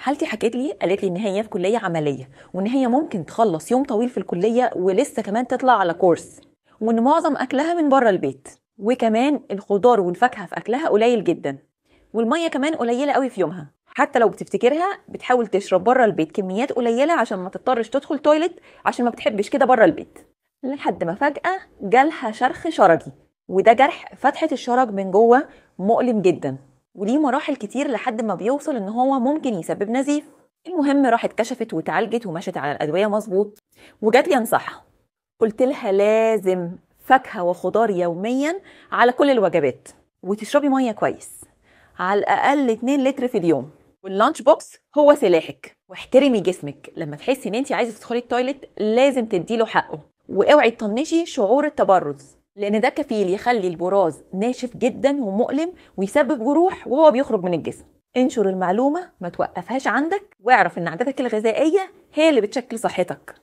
حالتي حكت لي، قالت لي ان هي في كليه عملية، وان هي ممكن تخلص يوم طويل في الكلية ولسه كمان تطلع على كورس، وان معظم اكلها من بره البيت، وكمان الخضار والفاكهه في اكلها قليل جدا، والمية كمان قليله قوي في يومها. حتى لو بتفتكرها بتحاول تشرب بره البيت كميات قليله عشان ما تضطرش تدخل toilet، عشان ما بتحبش كده بره البيت. لحد ما فجاة جالها شرخ شرجي، وده جرح فتحه الشرج من جوه مؤلم جدا، وليه مراحل كتير لحد ما بيوصل ان هو ممكن يسبب نزيف. المهم راحت كشفت وتعالجت ومشت على الادوية مظبوط، وجات لي انصحها. قلت لها لازم فاكهة وخضار يوميا على كل الوجبات، وتشربي مية كويس على الاقل 2 لتر في اليوم، وال lunch box هو سلاحك، واحترمي جسمك. لما تحسي ان انت عايزه تدخلي ال toilet لازم تديله حقه، واوعي تطنشي شعور التبرز، لان ده كفيل يخلي البراز ناشف جدا ومؤلم ويسبب جروح وهو بيخرج من الجسم. انشر المعلومة، ما توقفهاش عندك، واعرف ان عاداتك الغذائية هي اللي بتشكل صحتك.